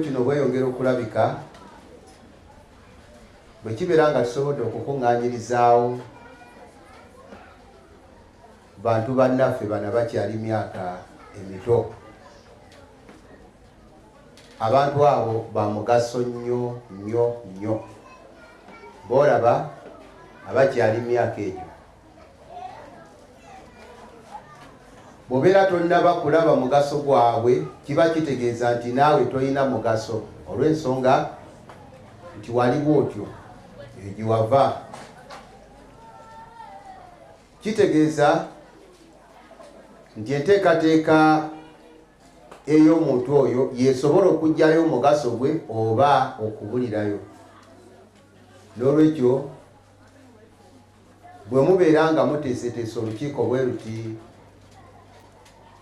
Kino bweyongera okulabika bwe kibeera nga tusobodde okukuŋŋaanyirizaawo bantu bannaffe bano abakyali myaka emito. Abantu abo ba mugaso nnyo nnyo nnyo, boolaba abakyali myaka egyo. Bw'obeera tonnaba kulaba mugaso gwabwe, kiba kitegeeza nti naawe tolina mugaso, olw'ensonga nti waliwo otyo eyo gye wava. Kitegeeza nti enteekateeka ey'omuntu oyo y'esobola okuggyayo omugaso gwe oba okubulirayo. N'olwekyo Bwe mubeera nga muteeseteese olukiiko bwe luti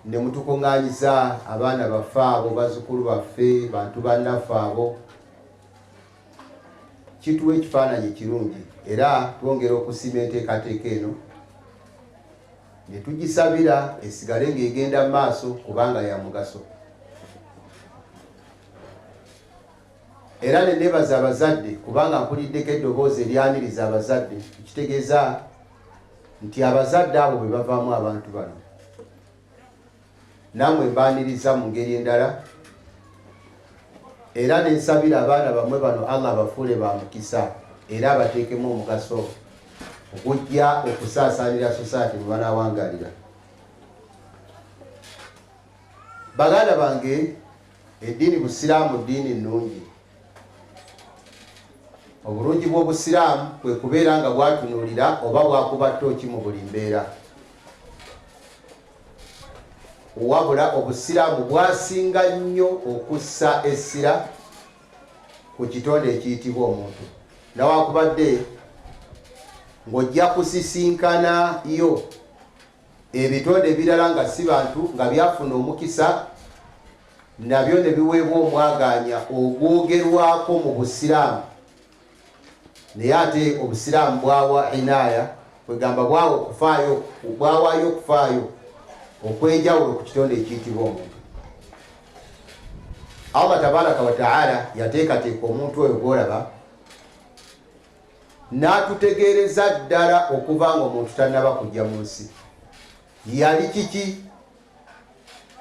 ne mutukuŋŋaanyiza abaana baffe abo, bazzukulu baffe, bantu bannaffe abo, kituwa ekifaananyi ekirungi era twongera okusiima enteekateeka eno ne tugisabira esigale ng'egenda mu maaso kubanga ya mugaso. Era ne nebaza abazadde kubanga mpuliddeko eddoboozi eryaniriza abazadde, ekitegeeza nti abazadde abo be bavaamu abantu bano. Nammwe mbaaniriza mu ngeri endala era ne nsabira abaana bammwe bano Allah abafuule ba mukisa era abateekemu omugaso ogujja okusaasaanira society mwe banaawangalira. Baganda bange, eddiini Busiraamu ddiini nnungi. Obulungi bw'Obusiraamu kwe kubeera nga bwatunuulira oba bwakuba ttooki mu buli mbeera. Wabula Obusiraamu bwasinga nnyo okussa essira ku kitonde ekiyitibwa omuntu, nawankubadde ng'ojja kusisinkana yo Ebitonde ebirala nga si bantu nga byafuna omukisa nabyo ne biweebwa omwagaanya ogwogerwako mu Busiraamu, naye ate Obusiraamu bwawa inaaya, kwegamba bwawa okufaayo, bwawaayo okufaayo okw'enjawulo ku kitonde ekiyitibwa omuntu. Allah tabaraka wataala yateekateeka omuntu oyo gw'olaba N'atutegeereza ddala okuva ng'omuntu tannaba kujja mu nsi yali kiki.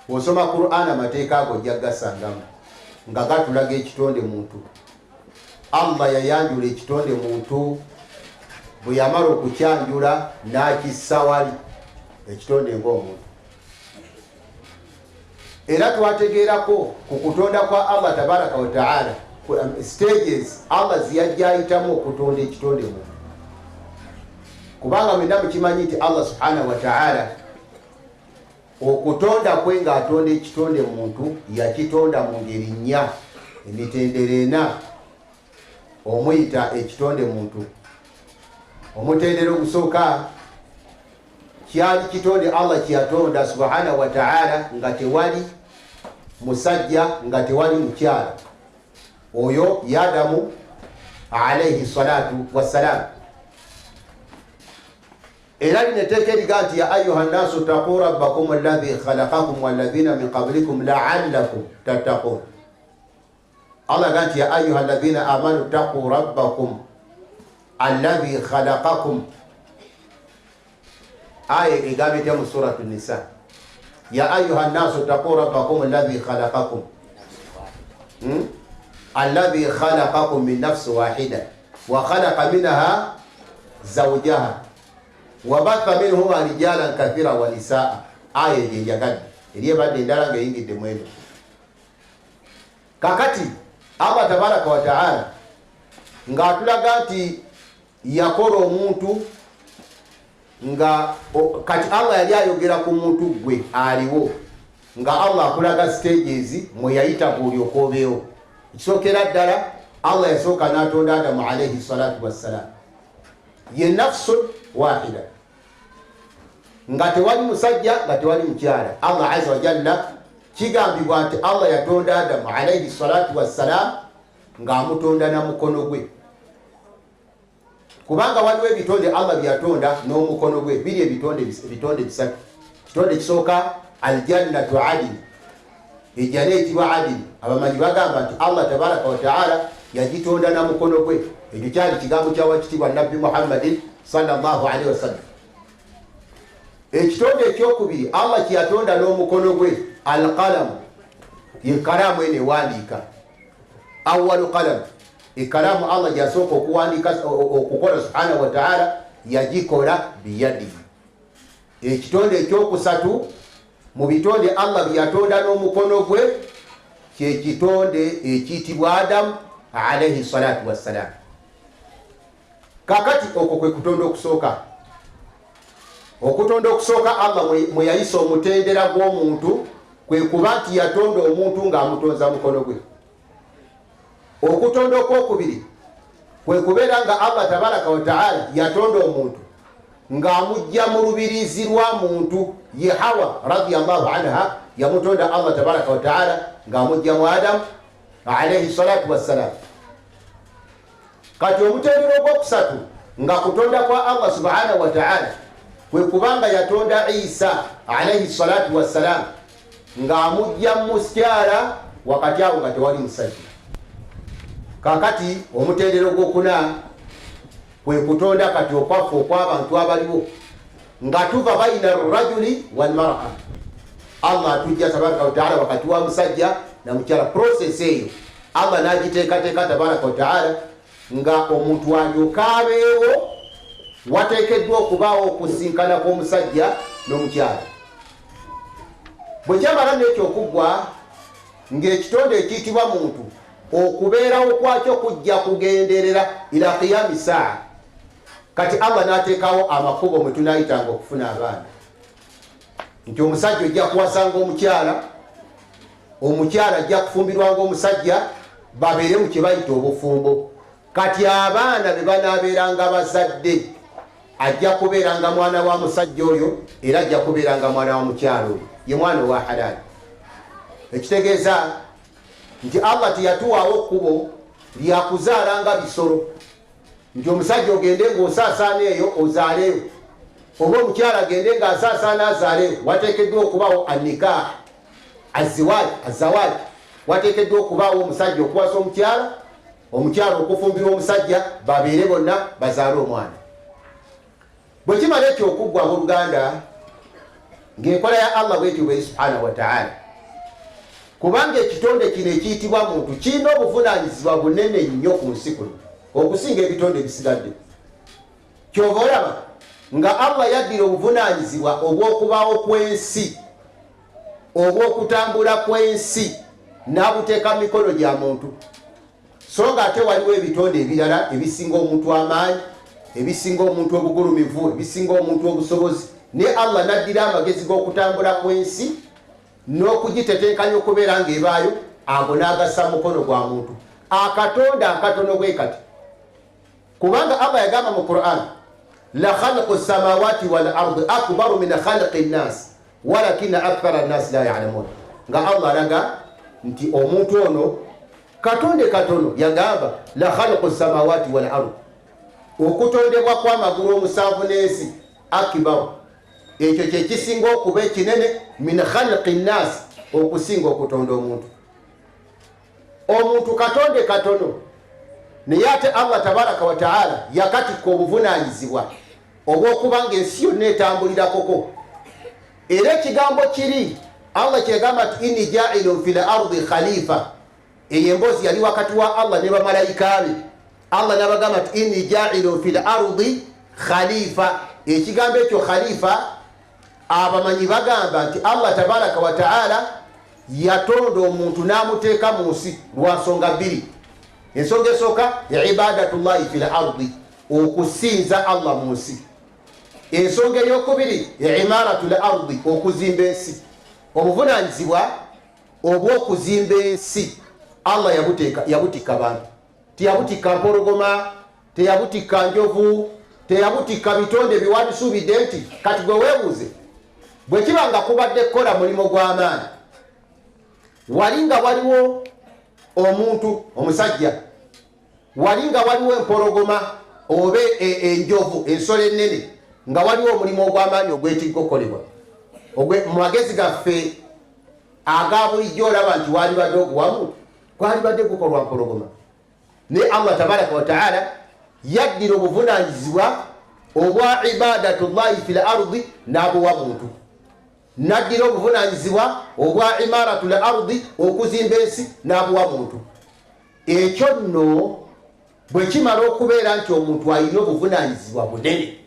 Bw'osoma Qur'an amateeka ago ojja kugasangamu nga gatulaga ekitonde muntu. Allah yayanjula ekitonde muntu, bwe yamala okukyanjula n'akissa wali ekitonde ng'omuntu. Era twategeerako ku kutonda kwa Allah tabaraka wa taala, stages Allah ziyajja ayitamu okutonda ekitonde muntu, kubanga mwenna mukimanyi nti Allah subhanahu wa taala okutonda kwe ng'atonda ekitonde muntu yakitonda mu ngeri nnya, emitendera ena omuyita ekitonde muntu. Omutendera ogusooka kyali kitonde Allah kyeyatonda subhanahu wa ta'ala nga tewali musajja nga tewali mukyala, oyo yadamu alaihi salatu wassalam. Era lino etteeka eriga nti ya ayuha nnaasu ttaquu rabbakum alladhi khalaqakum walladhina min qablikum laallakum tattaqun. Allah aga nti ya ayuha alladhina amanu ttaquu rabbakum alladhi khalaqakum. Aya egamba etya mu suratu Nisa? Ya ayuha nnaasu ttaquu rabbakum alladhi khalaqakum, Alladhi khalaqakum min nafsi wahida wa khalaqa minha zawjaha wabatha minhuma rijalan kathira wa nisaa. Aya egyo enjagadde eri ebadde endala ng'eyingidde mu eno. Kakati Allah tabaraka wa taala ng'atulaga nti yakola omuntu nga kati Allah yali ayogera ku muntu gwe aliwo, nga Allah akulaga stages mwe yayita bw'olyoka obeewo. Ekisookera ddala Allah yasooka n'atonda Adamu alaihi salatu wassalam, ye nafsun wahida, nga tewali musajja nga tewali mukyala. Allah aza wajalla, kigambibwa nti Allah yatonda Adamu alaihi salatu wassalam ng'amutonda na mukono gwe, kubanga waliwo ebitonde Allah byeyatonda n'omukono gwe, biri ebitonde bisatu. Kitonde kisooka aljannatu adini, Ejjana eyitibwa Adini, abamanyi bagamba nti Allah tabaraka wataala yagitonda na mukono gwe. Ekyo kyali kigambo kya wakitiibwa Nabbi Muhammadin sallallahu alaihi wasallam. Ekitonde ekyokubiri Allah kyeyatonda n'omukono gwe, alqalamu, ye kalaamu eno ewandiika. Awalu qalamu, ekalaamu Allah gyasooka okuwandiika okukola subhanahu wataala, yagikola biyadihi. Ekitonde ekyokusatu mu bitonde Allah byeyatonda n'omukono gwe kyekitonde ekiyitibwa Adamu alaihi salatu wassalam. Kakati okwo kwe kutonda okusooka. Okutonda okusooka Allah mwe yayisa omutendera gw'omuntu kwe kuba nti yatonda omuntu ng'amutonza mukono gwe. Okutonda okwokubiri kwe kubeera nga Allah tabaraka wataala yatonda omuntu ng'amujja mu lubirizi lwa muntu ye Hawa radiallahu anha. Yamutonda Allah tabaraka wataala ng'amujja mu Adamu alaihi salatu wassalam. Kati omutendera ogwokusatu nga kutonda kwa Allah subhanahu wataala kwe kubanga yatonda Isa alaihi salatu wassalam ng'amujja mu mukyala, wakati awo nga tewali musajja. Kakati omutendera ogwokuna kwe kutonda kati okwaffe okw'abantu abaliwo, nga tuva baina rajuli walmara. Allah atujja tabaraka wataala wakati wa musajja na mukyala. Process eyo Allah n'agiteekateeka tabaraka wataala nga omuntu alyoka abeewo, wateekeddwa okubaawo okusinkana kw'omusajja n'omukyala. Bwe kyamala nekyo okuggwa, ng'ekitonde ekiyitibwa muntu okubeerawo kwakyo kujja kugenderera ila qiyami saa. Kati Allah n'ateekawo amakubo mwe tunayitanga okufuna abaana, nti omusajja ojja kuwasanga omukyala, omukyala ajja kufumbirwanga omusajja, babeere mu kye bayita obufumbo. Kati abaana be banaabeeranga bazadde ajja kubeeranga mwana wa musajja oyo, era ajja kubeeranga mwana wa mukyala oyo, ye mwana owa halaali. Ekitegeeza nti Allah teyatuwaawo kkubo lyakuzaalanga bisolo, nti omusajja ogende ng'osaasaana eyo ozaaleyo, oba omukyala agende ng'asaasaana azaaleyo. Wateekeddwa okubaawo annikah, aziwaji, azawaji. Wateekeddwa okubaawo omusajja okuwasa omukyala, omukyala okufumbirwa omusajja, babeere bonna bazaale omwana. Bwe kimala ekyo okuggwa, abooluganda, ng'enkola ya Allah bwetyo bweri subhanahu wataala, kubanga ekitonde kino ekiyitibwa muntu kirina obuvunaanyizibwa bunene nnyo ku nsi kuno okusinga ebitonde ebisigadde. Kyova olaba nga Allah yaddira obuvunaanyizibwa obw'okubaawo kw'ensi, obw'okutambula kw'ensi, n'abuteeka mu mikono gya muntu, so nga ate waliwo ebitonde ebirala ebisinga omuntu amaanyi, ebisinga omuntu obugulumivu, ebisinga omuntu obusobozi. Naye Allah n'addira amagezi g'okutambula kw'ensi n'okugitetenkanya okubeera ng'ebaayo, ago n'agassa mukono gwa muntu akatonda akatono bwe kati. Kubanga Allah yagamba mu Quran, la khalqu samawati wal ardi akbaru min khalqi nnas walakina akthara nnasi la yalamun. Nga Allah alaga nti omuntu ono katonde katono, yagamba la khalqu samawati wal ardi, okutondebwa kw'amagulu omusanvu n'ensi, akbaru, ekyo kyekisinga okuba ekinene, min khalqi nnasi, okusinga okutonda omuntu. Omuntu katonde katono, naye ate Allah tabaraka wataala yakatikka obuvunanyizibwa obw'okuba nga ensi yonna etambulirakoko. Era ekigambo kiri Allah kyeyagamba nti inni jailun fi l ardi khalifa, eyo emboozi yali wakati wa Allah ne bamalayika be. Allah nabagamba nti inni jailun fi l ardi khalifa. Ekigambo ekyo khalifa, abamanyi bagamba nti Allah tabaraka wataala yatonda omuntu n'amuteeka mu nsi lwa nsonga bbiri. Ensonga esooka, ibadatullahi fi l ardi, okusinza Allah mu nsi. Ensonga eyokubiri, imaratu l ardi, okuzimba ensi. Obuvunanyizibwa obw'okuzimba ensi Allah yabutikka bantu. Teyabutikka mpologoma, teyabutikka njovu, teyabutikka bitonde biwabisuubidde. Nti kati gwe weebuuze, bwe kiba nga kubadde kukola mulimu gw'amaanyi, wali nga waliwo omuntu omusajja, wali nga waliwo empologoma oba enjovu, ensolo ennene, nga waliwo omulimu ogw'amaanyi ogwetigga okukolebwa mu magezi gaffe. Aga bulijjo olaba nti waalibadde oguwamu gwalibadde gukolwa mpologoma, naye Allah tabaraka wataala yaddira obuvunanyizibwa obwa ibadatullahi fi l ardi n'abuwa muntu, naddira obuvunanyizibwa obwa imaratu l ardi, okuzimba ensi, n'abuwa muntu. Ekyo nno bwe kimala okubeera nti omuntu alina obuvunanyizibwa bunene,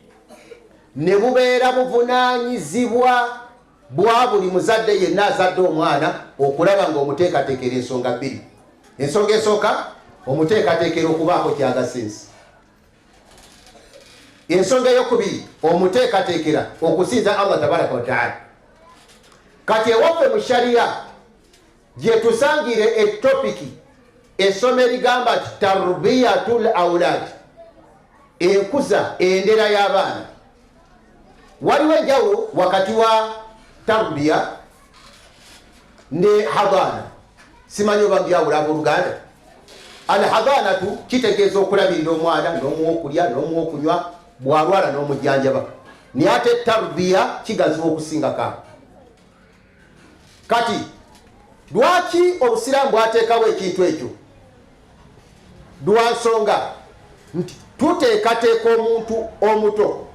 ne bubeera buvunanyizibwa bwa buli muzadde yenna azadde omwana okulaba nga omuteekateekera ensonga bbiri. Ensonga esooka, omuteekateekera okubaako kyagasa ensi. Ensonga eyokubiri, omuteekateekera okusinza Allah tabaraka wataala. Kati ewaffe mu shariya gyetusangire etopiki essomo erigamba nti tarbiyatul aulad, enkuza endera y'abaana. Waliwo enjawulo wakati wa tarbiya ne hadana. Simanyi oba mbyawula, abooluganda. Alhadanatu kitegeeza okulabirira omwana, n'omuwa okulya, n'omuwa okunywa, bw'alwala n'omujjanjaba. Naye ate tarbiya kigaziwa okusingako. Kati lwaki obusiraamu bwateekawo ekintu ekyo? Lwansonga nti tuteekateeka omuntu omuto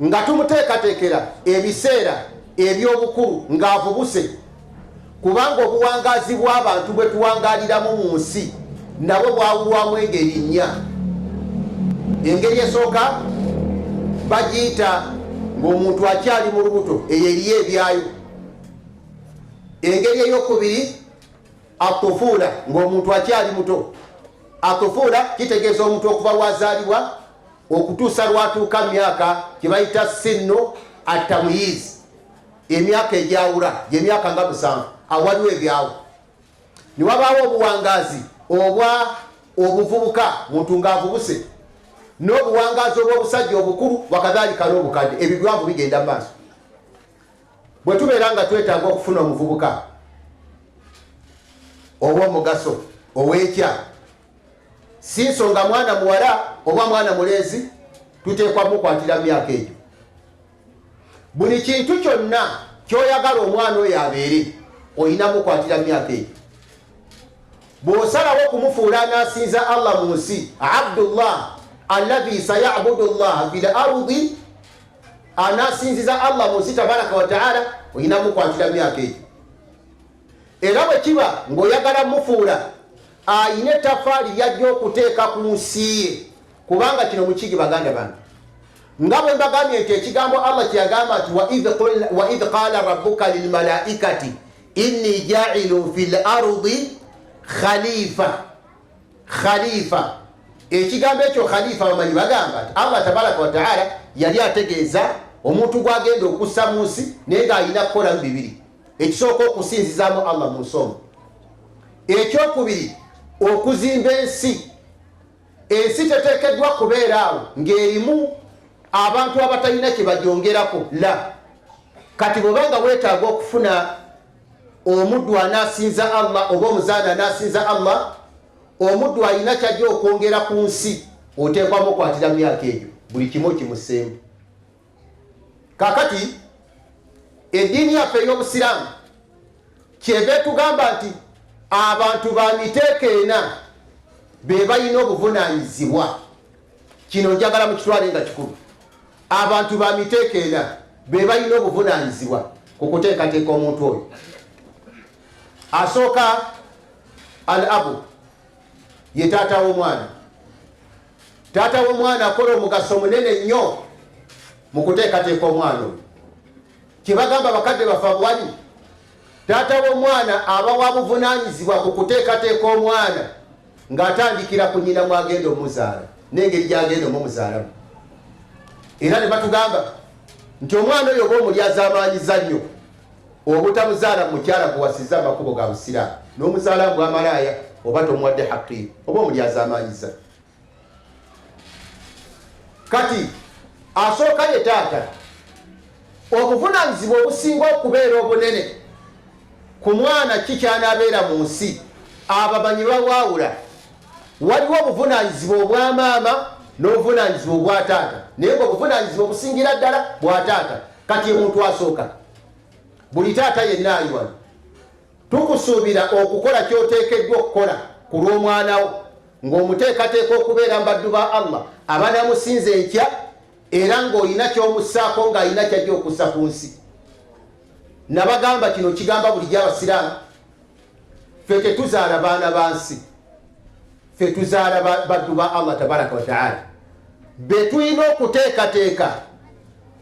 nga tumuteekateekera ebiseera eby'obukulu ng'avubuse, kubanga obuwangaazi bw'abantu bwe tuwangaaliramu mu nsi nabwo bwawulwamu engeri nnya. Engeri esooka bagiyita ng'omuntu akyali mu lubuto, eyo eriyo ebyayo. Engeri eyokubiri atufuula, ng'omuntu akyali muto. Atufuula kitegeeza omuntu okuva lwazaalibwa okutuusa lwatuuka myaka kyebayita sinno atamuyizi, emyaka egyawula gyemyaka nga 7, awaliwo ebyawo. Niwabaawo obuwangaazi obwa obuvubuka, muntu ng'avubuse, n'obuwangaazi obw'obusajja obukulu, wakadhalika n'obukadde. Ebyo biwanvu bigenda mu maaso. Bwe tubeera nga twetaaga okufuna omuvubuka ow'omugaso ow'ekya, si nsonga mwana muwala oba mwana mulenzi, tuteekwa mukwatira myaka egyo. Buli kintu kyonna kyoyagala omwana oyo abeere, olina mukwatira myaka egyo. Bw'osalawo okumufuula anaasinza Allah mu nsi, abdullah alladhi sayabudu llaha fi l ardi, anaasinziza Allah mu nsi tabaraka wataala, olina mukwatira myaka egyo. Era bwe kiba ng'oyagala mufuula ayina ettafaali lyajja okuteeka ku nsi ye, kubanga kino mukigi baganda bange, nga bwe mbagambye nti ekigambo Allah kyeyagamba nti wa idh qala rabbuka lilmalaikati inni jailun fi l ardi khalifa. Khalifa, ekigambo ekyo khalifa, bamanyi bagamba nti Allah tabaraka wataala yali ategeeza omuntu gwagenda okussa mu nsi, naye ng'alina kukolamu bibiri. Ekisooka, okusinzizaamu Allah mu nsi omwo. Ekyokubiri, okuzimba ensi. Ensi teteekeddwa kubeera awo ng'erimu abantu abatalina kye bagyongerako la. Kati bw'oba nga weetaaga okufuna omuddu anaasinza Allah oba omuzaana anaasinza Allah, omuddu alina kyajja okwongera ku nsi, oteekwa mukwatira myaka egyo, buli kimu okimuseemu. Kakati eddiini yaffe ey'obusiraamu kyeva etugamba nti abantu ba miteeko ena be balina obuvunaanyizibwa. Kino njagala mukitwale nga kikulu. Abantu ba miteeko ena be balina obuvunaanyizibwa ku kuteekateeka omuntu oyo. Asooka al abu, ye taata w'omwana. Taata w'omwana akola omugaso munene nnyo mu kuteekateeka omwana oyo. Kyebagamba bakadde bafe wali, taata w'omwana aba wa buvunaanyizibwa ku kuteekateeka omwana ng'atandikira ku nnyina mwagenda omuzaala n'engeri gy'agenda omumuzaalamu. Era ne batugamba nti omwana oyo oba omulyazaamaanyiza nnyo obutamuzaala mu mukyala gwewasiza amakubo ga busiraamu, n'omuzaala mbwamalaaya, oba tomuwadde haqi, oba omulyazaamaanyiza. Kati asooka ye taata. Obuvunanyizibwa obusinga okubeera obunene ku mwana kikyanabeera mu nsi, abamanyi bawaawula. Waliwo obuvunanyizibwa obwa maama n'obuvunanyizibwa obwa taata, naye nga obuvunanyizibwa obusingira ddala bwa taata. Kati omuntu asooka, buli taata yenna ali wano, Tukusuubira okukola ky'oteekeddwa okukola ku lw'omwana wo, ng'omuteekateeka okubeera mu baddu ba Allah abanamusinza enkya, era ng'olina ky'omussaako ng'alina kyajja okussa ku nsi. Nabagamba kino kigamba bulijjo Abasiraamu, ffe tetuzaala baana ba nsi, ffe tuzaala baddu ba Allah tabaraka wataala be tulina okuteekateeka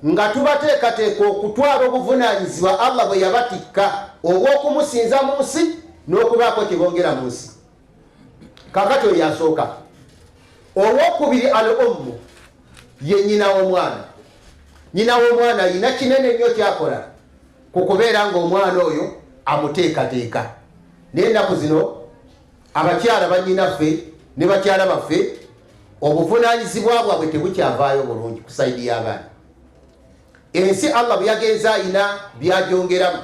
nga tubateekateeka okutwala obuvunaanyizibwa Allah bwe yabatikka obw'okumusinza mu nsi n'okubaako kye bongera mu nsi. Kakati oyo yasooka. Owokubiri al ummu, ye nyina w'omwana. Nyina w'omwana alina kinene nnyo kyakola ku kubeera ng'omwana oyo amuteekateeka. Naye ennaku zino abakyala bannyinaffe ne bakyala baffe obuvunaanyizibwa bwabwe tebukyavaayo bulungi ku sayidi y'abaana. Ensi Allah bwe yagenze ayina byagyongeramu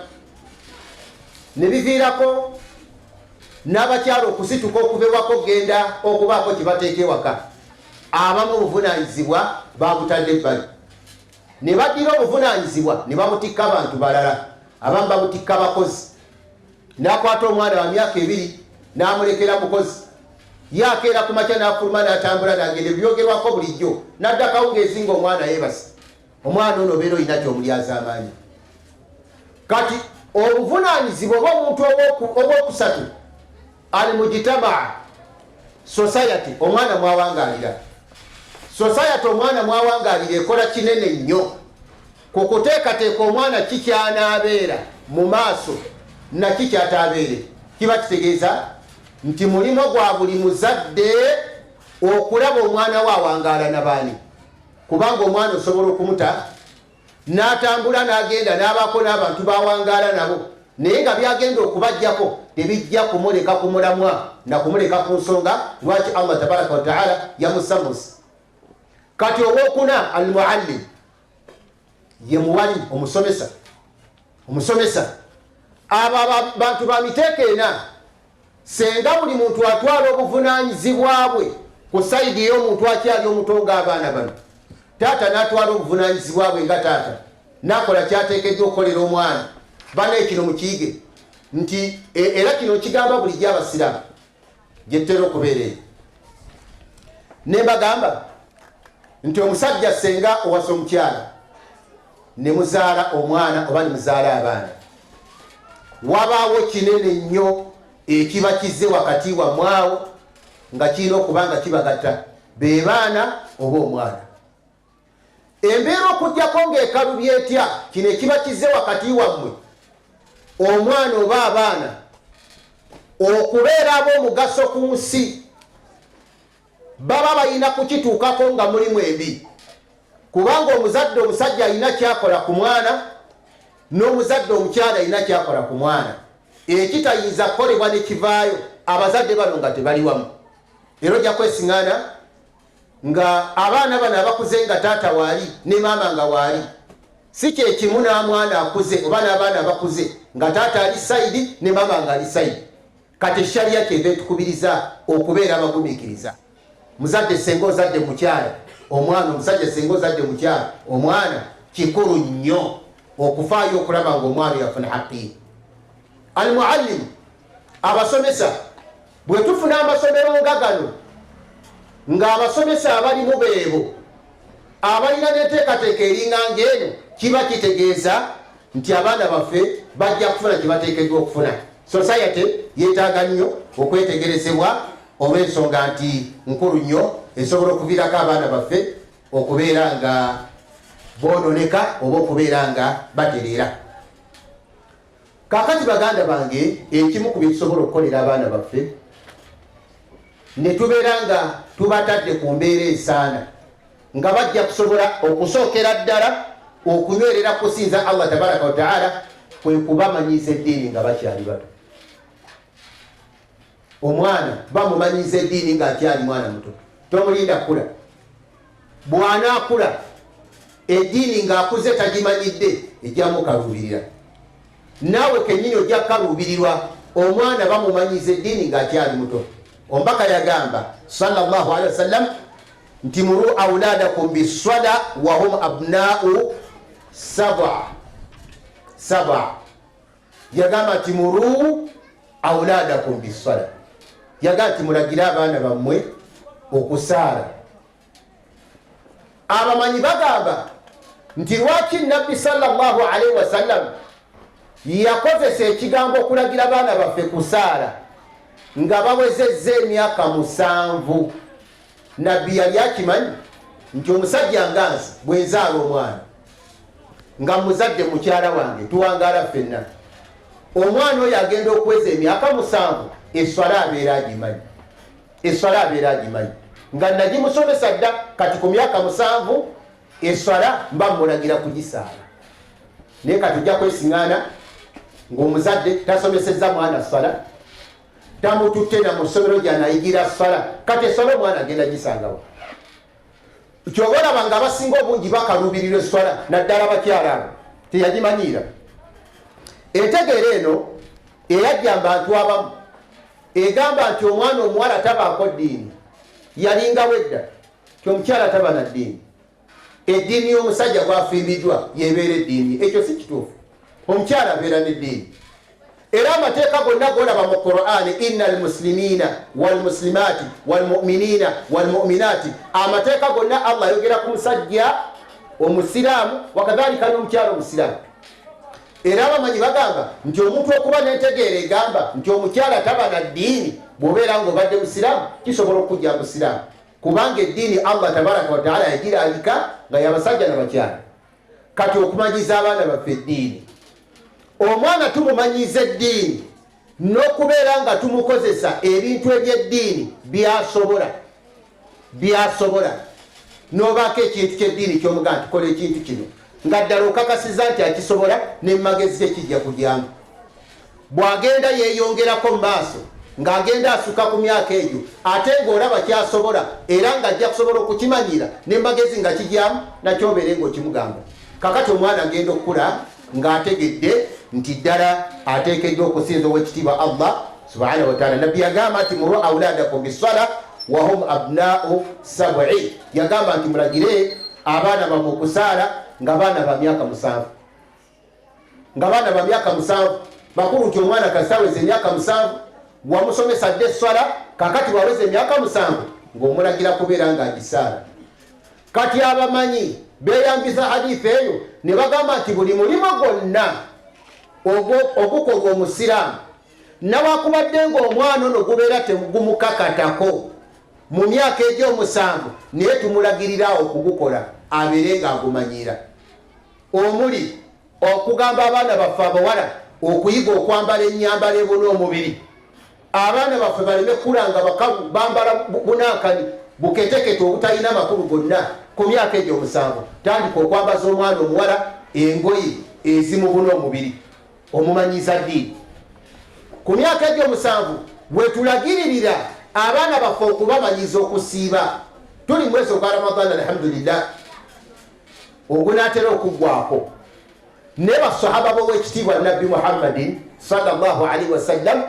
ne biviirako n'abakyala okusituka okuva ewaka okugenda okubaako kye bateeka ewaka. Abamu obuvunaanyizibwa babutadde ebbali ne baddira obuvunaanyizibwa ne babutikka bantu balala. Abamu babutikka bakozi, n'akwata omwana wa myaka 2 n'amulekera mukozi, ye akeera ku makya n'afuluma n'atambula n'agenda, ebyogerwako bulijjo, n'adda kawungeezi ng'omwana yeebase. Omwana ono obeera olina ky'omulyazaamaanyi. Kati obuvunaanyizibwa oba omuntu obwokusatu ali mujitamaa, society omwana mwawangaalira. Society omwana mwawangaalira ekola kinene nnyo ku kuteekateeka omwana ki kyanaabeera mu maaso naki kyataabeere. Kiba kitegeeza nti mulimu gwa buli muzadde okulaba omwana we awangaala na baani, kubanga omwana osobola okumuta n'atambula n'agenda n'abaako n'abantu bawangaala nabo, naye nga byagenda okubajjako tebijja kumuleka ku mulamwa na kumuleka ku nsonga lwaki Allah tabaraka wataala yamussa mu nsi. Kati owokuna al muallim, ye muwali omusomesa. Omusomesa abo bantu ba miteeko ena. Senga buli muntu atwala obuvunaanyizibwa bwe ku sayidi ey'omuntu akyali omuto ng'abaana bano, taata n'atwala obuvunaanyizibwa bwe nga taata n'akola kyateekeddwa okukolera omwana. Bana kino mukiyige nti era kino kigamba bulijjo Abasiraamu gye tutera okubeera eyo, ne mbagamba nti omusajja senga owasa omukyala ne muzaala omwana oba ne muzaala abaana, wabaawo kinene nnyo ekiba kizze wakati wammwe awo nga kirina okuba nga kibagatta, be baana oba omwana. Embeera okuggyako ng'ekalubye etya, kino ekiba kizze wakati wammwe, omwana oba abaana, okubeera ab'omugaso ku nsi, baba balina kukituukako nga mulimu embi, kubanga omuzadde omusajja alina kyakola ku mwana n'omuzadde omukyala alina kyakola ku mwana ekitayinza kukolebwa ne kivaayo abazadde bano nga tebali wamu. Era ojja kwesiŋŋaana nga abaana bano abakuze nga taata waali ne maama nga waali si kyekimu n'amwana akuze oba n'abaana abakuze nga taata ali sayidi ne maama nga ali sayidi. Kati eshariya kyeva etukubiriza okubeera abagumiikiriza. Muzadde senga ozadde mukyala omwana, omusajja senga ozadde mukyala omwana, kikulu nnyo okufaayo okulaba ng'omwana yafuna haqi. Almuallimu, abasomesa, bwe tufuna amasomero nga gano ng'abasomesa abalimu beebo abalina n'enteekateeka eringa ng'eno, kiba kitegeeza nti abaana baffe bajja kufuna kye bateekeddwa okufuna. Society yeetaaga nnyo okwetegerezebwa olw'ensonga nti nkulu nnyo, esobola okuviirako abaana baffe okubeera nga boononeka oba okubeera nga batereera. Kaakati baganda bange, ekimu ku bye tusobola okukolera abaana baffe ne tubeera nga tubatadde ku mbeera esaana nga bajja kusobola okusookera ddala okunywerera kusinza Allah tabaraka wataala, kwe kubamanyiza eddiini nga bakyali bato. Omwana bamumanyiza eddiini ng'akyali mwana muto, tomulinda kukula. Bw'anaakula eddiini ng'akuze tagimanyidde, ejjamu kaluubirira, naawe kennyini ojja kukaluubirirwa. Omwana bamumanyiza eddiini ng'akyali muto. Omubaka yagamba sallallahu alaihi wasallam nti muru auladakum biswala wahum abnau saba saba. Yagamba nti muru Auladakum bisala, yagaa nti mulagire abaana bammwe okusaala. Abamanyi bagamba nti lwaki Nabbi sallallahu alaihi wasallam yakozesa ekigambo okulagira baana baffe kusaala nga bawezezza emyaka 7? Nabbi yali akimanyi nti omusajja nga nze bwenzaala omwana nga muzadde mukyala wange, tuwangaala ffenna, omwana oyo agenda okuweza emyaka 7, eswala abeera agimanyi, eswala abeera agimanyi nga nagimusomesa dda. Kati ku myaka 7 eswala mba mulagira kugisaala. Naye kati ojja kwesiŋŋaana ng'omuzadde tasomesezza mwana swala, tamututte na mu ssomero gyanayigira swala. Kati eswala omwana agenda gisangawo? Kyoba olaba nga abasinga obungi bakaluubirirwa eswala, naddala abakyala abo teyagimanyiira. Entegeera eno eyajja mu bantu abamu egamba nti omwana omuwala tabaako ddiini yalingawo edda, ti omukyala taba na ddiini, eddiini y'omusajja gwafimbiddwa yebeera eddiini. Ekyo si kituufu. Omukyala abeera n'eddiini, era amateeka gonna golaba mu Qur'ani, inna almuslimina walmuslimaati walmuminina walmuminaati, amateeka gonna Allah ayogera ku musajja omusiraamu wakadhalika n'omukyala omusiraamu. Era abamanyi bagamba nti omuntu okuba n'entegeera egamba nti omukyala taba na ddiini, bw'obeera ng'obadde musiraamu kisobola okujja musiraamu, kubanga eddiini Allah tabaraka wataala yagiraalika nga yabasajja nabakyala. Kati okumanyiza abaana baffe eddiini, omwana tumumanyiza eddiini n'okubeera nga tumukozesa ebintu ebyeddiini byasobola, byasobola, n'obaako ekintu kyeddiini kyomugaa nti kola ekintu kino, nga ddala okakasiza nti akisobola, nemagezi tekijja kujyamu. Bw'agenda yeeyongerako mu maaso ng'agenda asuka ku myaka egyo, ate ng'olaba kyasobola era ng'ajja kusobola okukimanyira nemagezi nga kijyamu, nakyobeere ng'okimugamba. Kakati omwana agenda okukula ng'ategedde nti ddala ateekeddwa okusinza owekitiibwa Allah subhanahu wataala. Nabbi yagamba nti muru auladakum bisala wahum abnau sabi, yagamba nti mulagire abaana bamwe okusaala nga baana ba myaka 7, nga baana ba myaka 7. Makulu nti omwana kasitaweza emyaka 7 wamusomesa dde eswala. Kakati waweza emyaka 7 ng'omulagira kubeera ng'agisaala. Kati abamanyi beyambisa haditha eyo ne bagamba nti buli mulimu gwonna ogukolwa omusiraamu, nawakubadde ng'omwana ono gubeera tegumukakatako mu myaka egy'omusanvu, naye tumulagirirawo okugukola abeere ng'agumanyira, omuli okugamba abaana baffe abawala okuyiga okwambala ennyambala ebuna omubiri, abaana baffe baleme kula nga bakalu bambala bunankani buketekete obutalina makulu gonna. Ku myaka egyo 7 tandika okwambaza omwana omuwala engoye ezimubuna omubiri, omumanyiza ddiini. Ku myaka egyo 7 wetulagiririra abaana baffe okubamanyiza okusiiba. Tuli mwezi ogwa Ramadhan, alhamdulillah, ogunaatera okuggwako, naye basahaba b'owekitiibwa Nabbi Muhammadin sallallahu alaihi wasallam,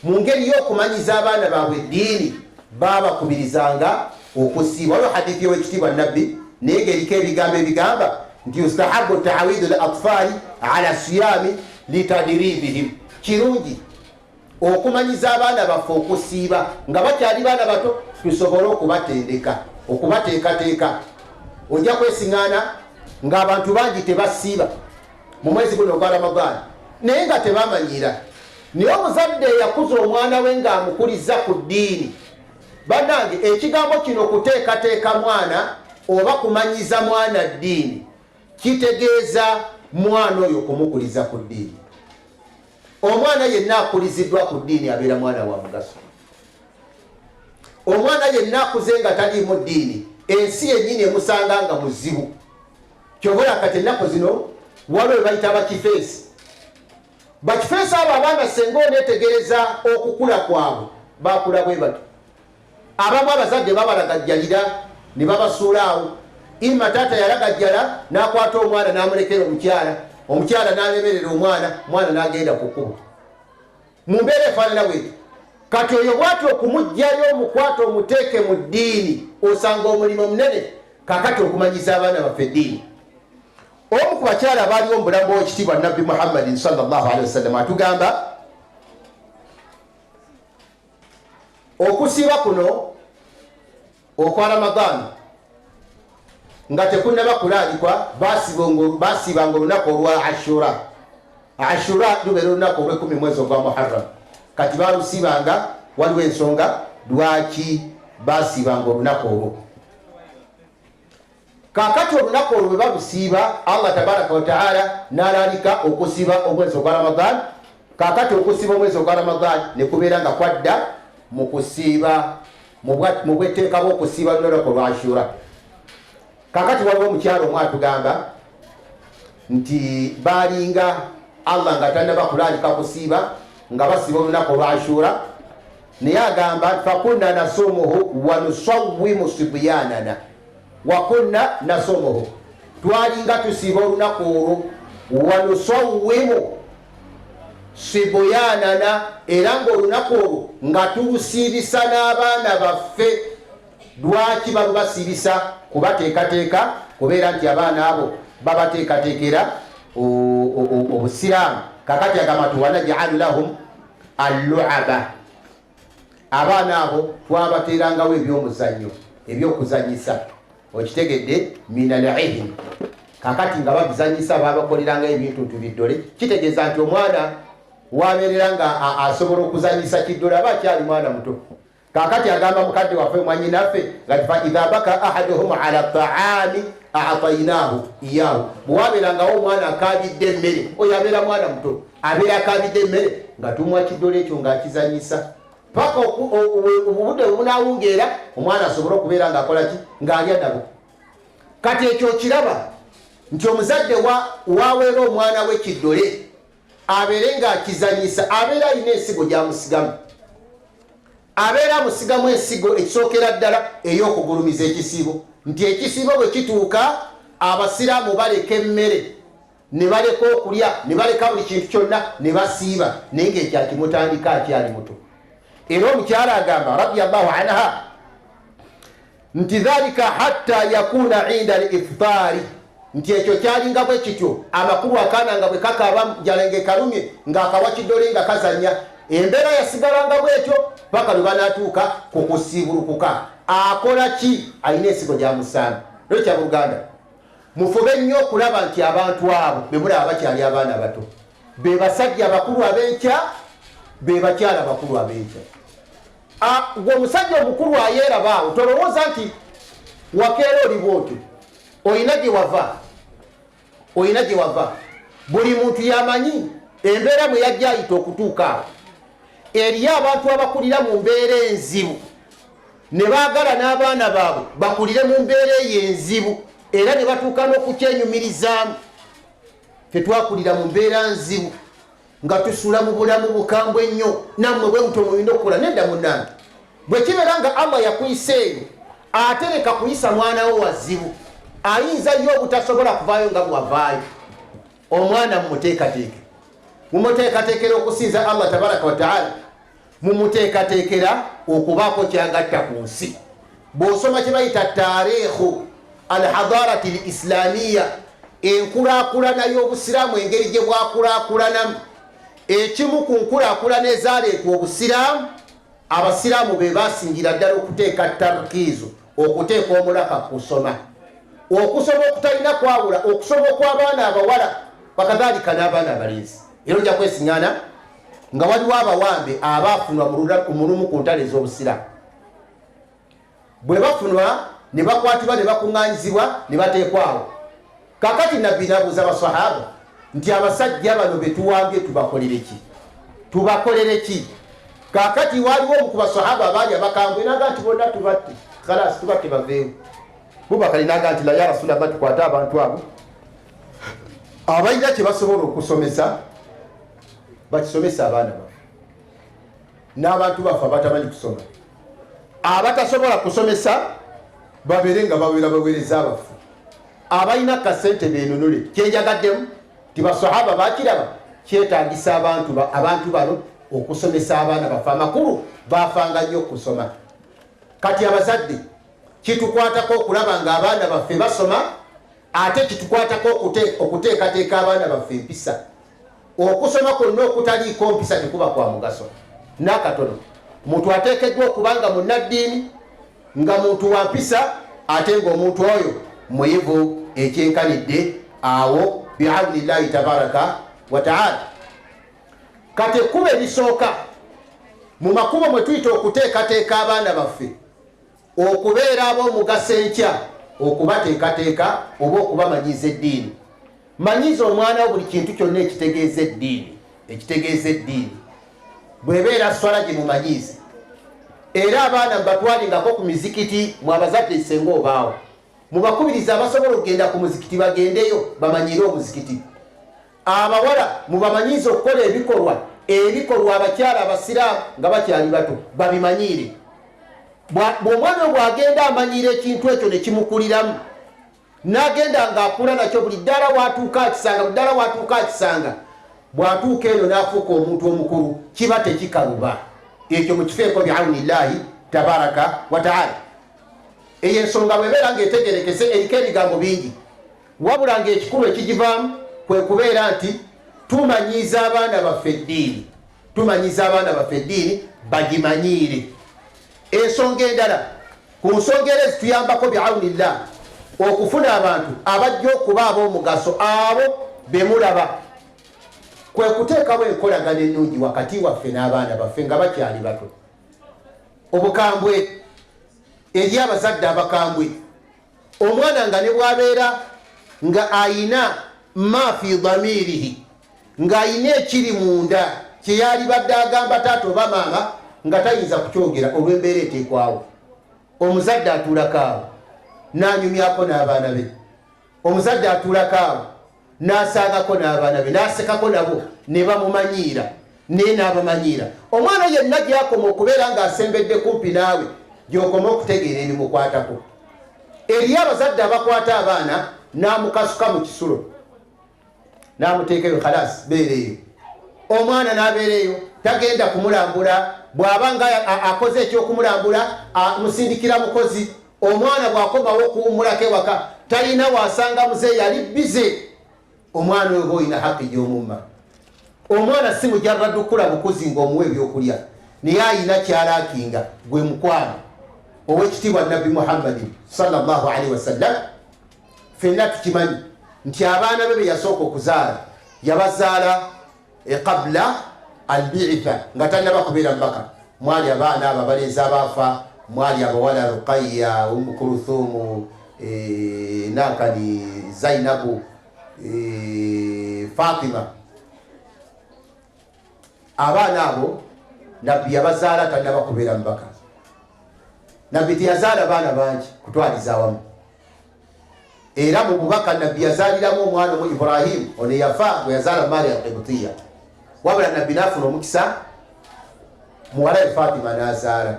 mu ngeri y'okumanyiza abaana baabwe eddiini, baabakubirizanga okusiiba. Waliwo hadithi y'owekitiibwa Nabbi naye ng'eriko ebigambo ebigamba nti yustahabu taawidu l atfaali ala siyami litadribihim, kirungi okumanyiza abaana baffe okusiiba nga bakyali baana bato, tusobole okubatendeka, okubateekateeka. Ojja kwesiŋŋaana ng'abantu bangi tebasiiba mu mwezi guno ogwa Ramadaani, naye nga tebamanyira. Naye omuzadde eyakuza omwana we ng'amukuliza ku ddiini, bannange, ekigambo kino kuteekateeka mwana oba kumanyiza mwana ddiini kitegeeza mwana oyo kumukuliza ku ddiini. Omwana yenna akuliziddwa ku ddiini abeera mwana wa mugaso. Omwana yenna akuze nga taliimu ddiini, ensi yennyini emusanga nga muzibu. Kyobola kati ennaku zino waliwo bebayita bakifeesi. Bakifeesi abo abaana senga oneetegereza okukula kwabwe, bakula bwe batyo. Abamu abazadde babalagajjalira ne babasuula awo. Ima taata yalagajjala n'akwata omwana n'amulekera omukyala, omukyala n'alemerera omwana, omwana n'agenda ku kkubo mu mbeera efaanana bwetyo. Kati oyo bwati okumugjayo omukwata omuteeke mu ddiini, osanga omulimu munene. Kakati okumanyiza abaana baffe eddiini, omu ku bakyala abaaliwo mu bulamu bw'owekitiibwa Nabbi Muhammadin sallallahu alaihi wasallam atugamba Okusiiba kuno okwa Ramadaani nga tekunnaba kulaalikwa, basiibanga olunaku olwa Ashura. Ashura lubeera olunaku olwekumi mwezi ogwa Muharram. Kati balusiibanga, waliwo ensonga lwaki basiibanga olunaku olwo. Kakati olunaku olwo bwe balusiiba, Allah tabaraka wataala n'alaalika okusiiba omwezi ogwa Ramadan. Kakati okusiiba omwezi ogwa Ramadan ne kubeera nga kwadda mu kusiiba mu bwetteeka bw'okusiiba lunaku olwa Ashura. Kakati waliwo omukyalo omu atugamba nti baalinga Allah nga tannaba kulaalika kusiiba nga basiiba olunaku olwa Ashura, naye agamba fakunna nasumuhu wanusawimu sibyanana wakunna nasumuhu, twalinga tusiiba olunaku olwo wanusawimu sibuyanana, era ng'olunaku olwo nga tulusiibisa n'abaana baffe. Lwaki balubasiibisa? Kubateekateeka kubeera nti abaana abo babateekateekera obusiraamu. Kakati agamba nti wanajalu lahum alluaba, abaana abo twabateerangawo ebyomuzannyo, ebyokuzanyisa, okitegedde, min alihim. Kakati nga babizanyisa, babakoleranga ebintu ntu biddole. Kitegeeza nti omwana wabeerera nga asobola okuzanyisa kiddole aba akyali mwana muto. Kakati agamba mukadde waffe mwanyinaffe nga fa idha baka ahaduhum ala taami atainahu iyahu, bwewabeerangawo omwana akabidde emmere, oyo abeera mwana muto, abeera akabidde emmere, nga tumuwa kiddole ekyo ng'akizanyisa paka obudde bwebunawungeera, omwana asobole okubeera ng'akola ki, ng'alya nabo. Kati ekyo okiraba nti omuzadde waweera omwana we kiddole abeere ng'akizanyisa, abeera alina ensigo gy'amusigamu, abeera amusigamu ensigo ekisookera ddala ey'okugulumiza ekisiibo, nti ekisiibo bwe kituuka abasiraamu baleka emmere ne baleka okulya ne baleka buli kintu kyonna ne basiiba, naye ng'ekyakimutandika akyali muto. Era omukyala agamba radiallahu anha nti dhalika hatta yakuna inda al iftaari, nti ekyo kyalinga bwe kityo, amakulu akaana nga bwe kakaaba njala ng'ekalumye ng'akawa kiddole nga kazannya, embeera yasigalanga bwetyo paka lwe banaatuuka ku kusiibulukuka. Akola ki? Alina ensigo gyamusaana. Lwekyo abooluganda, mufube nnyo okulaba nti abantu abo be mulaba bakyali abaana bato be basajja abakulu ab'enkya, be bakyala abakulu ab'enkya. Gwe omusajja omukulu ayeeraba awo, tolowooza nti wakeera oli bwotyo, olina gye wava, olina gye wava. Buli muntu yamanyi embeera mwe yajja ayita okutuuka awo. Eriyo abantu abakulira mu mbeera enzibu ne baagala n'abaana baabwe bakulire mu mbeera eyo enzibu, era ne batuuka n'okukyenyumirizaamu. Tetwakulira mu mbeera nzibu nga tusula mu bulamu bukambwe nnyo, nammwe bwe mutyo mulina okukola. Nedda munnange, bwe kibeera nga Allah yakuyisa eyo, ate leka kuyisa mwana wo wazibu, ayinza ye obutasobola kuvaayo nga bwavaayo. Omwana mumuteekateeke, mumuteekateekera okusinza Allah tabaraka wataala, mumuteekateekera okubaako kyagatta ku nsi. Bw'osoma kye bayita taarikhu alhadarati l islamiya, enkulaakulana y'obusiraamu, engeri gye bwakulaakulanamu, ekimu ku nkulaakulana ezaleetwa obusiraamu, abasiraamu be basingira ddala okuteeka tarkiizo, okuteeka omulaka kusoma, okusoma okutalina kwawula, okusoma okw'abaana abawala wakadhalika n'abaana abalenzi. Era ojja kwesiŋŋaana nga waliwo abawambe abaafunwa mu lumu ku ntalo ez'obusiraamu, bwe bafunwa ne bakwatibwa ne bakuŋŋaanyizibwa ne bateekwawo. Kakati Nabbi n'abuuza abasahaba nti abasajja bano be tuwambye tubakolere ki, tubakolere ki? Kakati waliwo omu ku basahaba abaali abakambwe naga nti bonna tubatte, khalas tubatte baveewo. Bubakali naga nti la ya Rasulallah, tukwate abantu abo abalina kye basobola okusomesa bakisomesa abaana baffe n'abantu baffe abatamanyi kusoma, abatasobola kusomesa babeere nga baweera baweereza baffe, abalina kasente benunule. Kyenjagaddemu ti basahaba bakiraba kyetagisa abantu bano okusomesa abaana baffe, amakulu bafanga nnyo okusoma. Kati abazadde kitukwatako okulaba nga abaana baffe basoma, ate kitukwatako okuteekateeka abaana baffe empisa. Okusoma kwonna okutaliiko mpisa tekuba kwa mugaso n'akatono. Muntu ateekeddwa okuba nga munnaddiini, nga muntu wa mpisa, ate ng'omuntu oyo muyivu ekyenkanidde awo biaunillahi tabaraka wataala. Kati ekkubo erisooka mu makubo mwe tuyita okuteekateeka abaana baffe okubeera ab'omugaso enkya, okubateekateeka oba okubamanyiiza eddiini. Manyiiza omwana wo buli kintu kyonna ekitegeeza eddiini, ekitegeeza eddiini. Bw'ebeera swala gimumanyiize. Era abaana mubatwalengako ku mizikiti, mwe abazadde senga obaawo mubakubirize abasobola okugenda ku muzikiti bagendeyo bamanyiire omuzikiti. Abawala mubamanyiize okukola ebikolwa ebikolwa abakyala abasiraamu nga bakyali bato babimanyiire. Bw'omwana oyo bw'agenda amanyiira ekintu ekyo ne kimukuliramu, n'agenda ng'akula nakyo, buli ddaala w'atuuka akisanga, buli ddaala w'atuuka akisanga, bw'atuuka eno n'afuuka omuntu omukulu kiba tekikaluba. Ekyo mukifeeko biaunillahi tabaraka wataala. Eyo ensonga bw'ebeera ng'etegerekese eriko ebigambo bingi, wabula ng'ekikulu ekigivaamu kwe kubeera nti tumanyiiza abaana baffe eddiini, tumanyiiza abaana baffe eddiini bagimanyiire. Ensonga endala ku nsonga era ezituyambako biaunillah okufuna abantu abajja okuba ab'omugaso abo bemulaba, kwe kuteekawo enkolagana ennungi wakati waffe n'abaana baffe nga bakyali bato. Obukambwe eri abazadde abakambwe, omwana nga ne bw'abeera nga ayina ma fi dhamirihi, ng'ayina ekiri munda kye yalibadde agamba taata oba maama nga tayinza kukyogera olw'embeera eteekwawo, omuzadde atuulako awo n'anyumyako n'abaana be, omuzadde atuulako awo n'asaagako n'abaana be, n'asekako nabo ne bamumanyiira naye n'abamanyiira. Omwana yenna gy'akoma okubeera ng'asembedde kumpi naawe, gy'okoma okutegeera ebimukwatako. Eriyo abazadde abakwata abaana n'amukasuka mu kisulo n'amuteekayo, khalas beera eyo, omwana n'abeera eyo, tagenda kumulambula. Bw'aba nga akoze ekyokumulambula amusindikira mukozi. Omwana bw'akomawo okuwummulako ewaka talina wasanga muzeeyi, ali bize. Omwana oyo olina haki gy'omumma. Omwana si mujarradu kula bukuzi ng'omuwa ebyokulya, naye ayina kyalakinga gwe mukwano. Owekitiibwa Nabbi Muhammadin sallallahu alaihi wasallam, ffenna tukimanyi nti abaana be be yasooka okuzaala yabazaala qabla albiitha, nga tannaba kubeera mubaka. Mwali abaana abo abalenzi abaafa, mwali abawala Ruqaya, Umu Kuluthumu, nankani Zainabu, Fatima. Abaana abo Nabbi yabazaala tannaba kubeera mubaka. Nabbi teyazaala baana bangi kutwaliza awamu, era mu bubaka Nabbi yazaaliramu omwana omu Ibrahimu, ono yafa bwe yazaala Maria Alqibutiya. Wabula Nabbi n'afuna omukisa muwala we Fatima n'azaala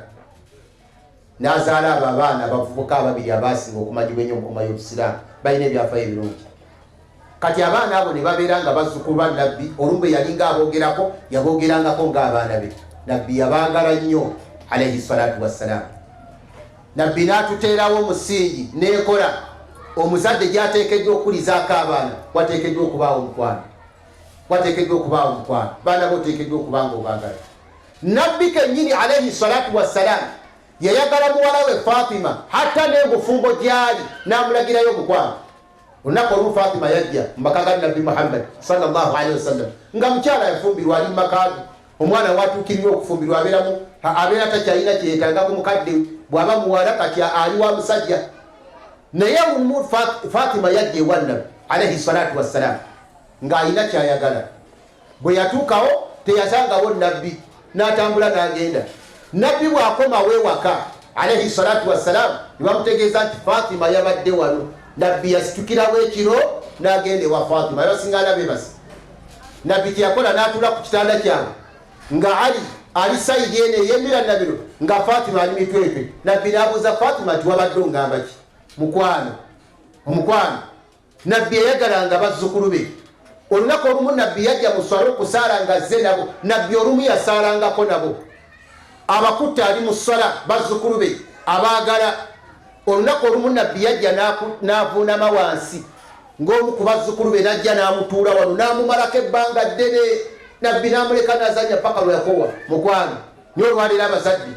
n'azaala abo abaana abavubuka ababiri abaasinga okumanyibwa ennyo mu umma y'Obusiraamu, balina ebyafayo ebirungi. Kati abaana abo ne babeera nga bazzukulu ba Nabbi. Olumu bwe yalinga aboogerako yaboogerangako ng'abaana be. Nabbi yabaagala nnyo alaihi salatu wassalaamu. Nabbi n'atuteerawo omusingi n'enkola omuzadde gy'ateekeddwa okukulizaako abaana. Wateekeddwa okubaawo omukwano, wateekeddwa okubaawo omukwano. Baana bo oteekeddwa okuba nga obaagala. Nabbi kennyini alaihi salatu wassalaamu yayagala muwala we Fatima, hatta n'ebufumbo gy'ali n'amulagirayo omukwano. Olunaku olumu Fatima yajja mu maka ga Nabbi Muhammad sallallahu alaihi wasallam nga mukyala yafumbirwa, ali mu maka ge. Omwana watuukirirwa okufumbirwa abeeramu abeera takyalina kyeyetaaga ku mukadde, bw'aba muwala kati ali wa musajja. Naye olumu Fatima yajja ewa Nabbi alaihi salatu wassalam ng'alina kyayagala. Bwe yatuukawo teyasangawo Nabbi, n'atambula n'agenda. Nabbi bw'akomawo ewaka alaihi salatu wassalam ne bamutegeeza nti Fatima yabadde wano. Nabbi yasitukirawo ekiro n'agenda ewa Fatima, yabasingaana beebase. Nabbi kyeyakola n'atuula ku kitanda kyabwe nga Ali ali sayidi eno ey'emiranamiro, nga Fatima ali mitwetwe. Nabbi n'abuuza Fatima nti wabadde ongamba ki mukwano? Omukwano Nabbi yayagalanga bazzukulu be. Olunaku olumu Nabbi yajja mu swala okusaala nga azze nabo. Nabbi olumu yasaalangako nabo, abakutte ali mu swala, bazzukulu be abaagala. Olunaku olumu Nabbi yajja n'avuunama wansi ng'omu ku bazzukulu be n'ajja n'amutuula wano n'amumalako ebbanga ddene. Nabbi n'amuleka n'azannya paka lwe yakowa mukwano. Naye olwaleero abazadde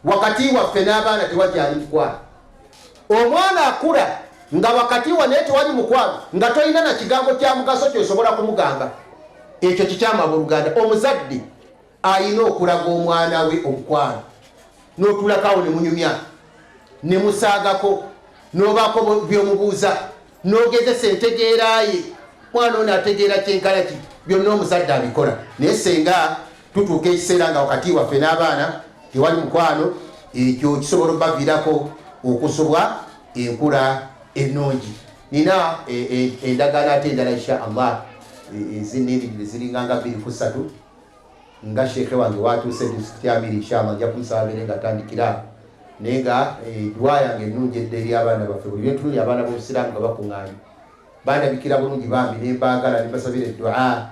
wakati waffe n'abaana tewakyali mukwano. Omwana akula nga wakati wa naye tewali mukwano, nga tolina na kigambo kya mugaso kyosobola kumugamba. Ekyo kikyamu abooluganda. Omuzadde alina okulaga omwana we omukwano, n'otuulako ne munyumya ne musaagako, n'obaako by'omubuuza, n'ogezesa entegeera ye. Mwana ono ategeera kyenkana ki? Byonna omuzadde abikola. Naye senga tutuuka ekiseera nga wakati waffe n'abaana tewali mukwano, ekyo kisobola obaviirako okusubwa enkula ennungi. Nina endagaano ate endala insha Allah ezinnindirire, ziringanga 2 ku 3, nga sheekhe wange watuuse, disitulikiti amiri. Inshallah nja kumusaba abeere nga atandikira. Naye nga dduwa yange ennungi edda eri abaana baffe, buli lwentunuli abaana b'obusiraamu nga bakuŋŋaanye, bandabikira bulungi bambi, nembaagala, nembasabira eddua,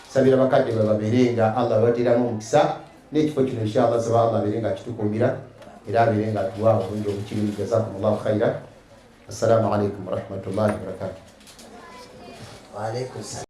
sabira bakadde bwe babeere nga Allah babateeramu omukisa. N'ekifo kino inshallah nsaba Allah abeere nga akitukuumira era abeere nga atuwa obulungi obukirimu. Jazakum llahu khaira. Assalamu alaikum warahmatullahi wabarakatuh. Waalaikum salam.